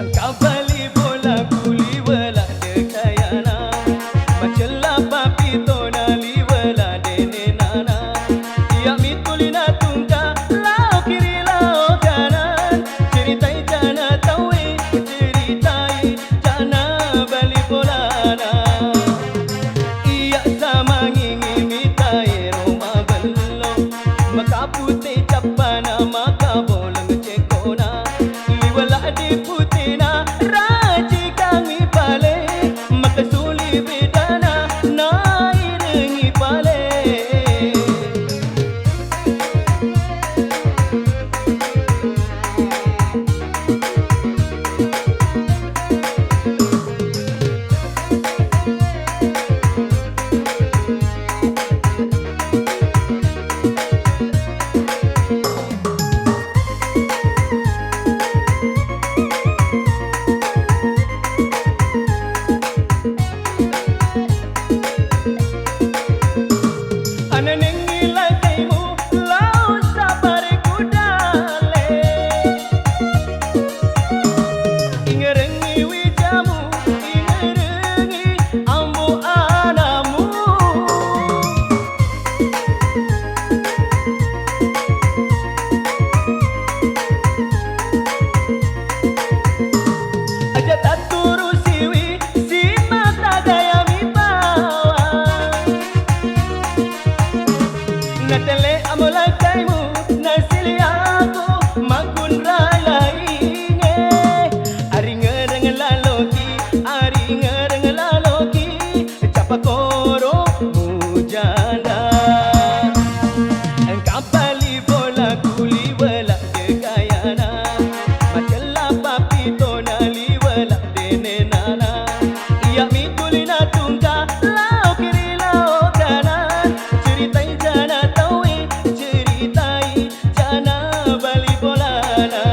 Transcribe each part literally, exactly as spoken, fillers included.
Angka bali bola kuli welak dekayana, macelah papito nali welak denenana. Iyak mitulina tungka, lao kiri lao kanan, ceritai jana tawi, ceritai jana bali bolana. Iyak samangingi mitai roma belo, maka putih capana, maka bolong cekona. Liwalak di putihna, raji kami pale, maka suli bedana, nairingi pale. Ananengi lakaimu, lau sabari kudale. Ingerengi wijamu, ingerengi ambo anamu. Aja taturusi wi, si mata gaya mi bawa. Natelek amo lakaimu, nasiliaku magun ralainge. Ari ngereng laloki, ari ngereng laloki, capakoro mujanda. Kapali bola kuli welak dekayana, macelah papito nali welak denenana. Iyak mitulina tungka, lao kiri lao kanan, ceritai jana tawi, ceritai jana bali bolana.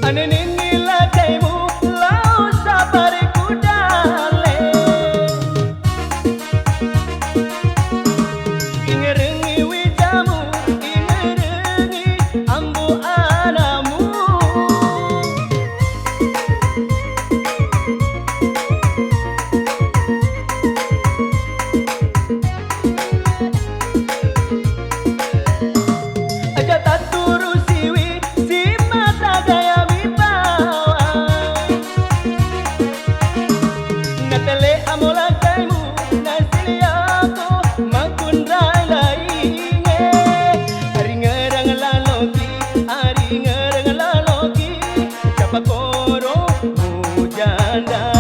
Ananengi lakaimu, lau sabari kudale. Ingerengi wijamu, ingerengi ambo anamu. Aja taturusi wi, si mata gaya mi bawa. Natelek amo lakaimu, nasiliaku magun ralainge. Ari ngerang laloki, ari ngerang laloki, capakoro mujanda.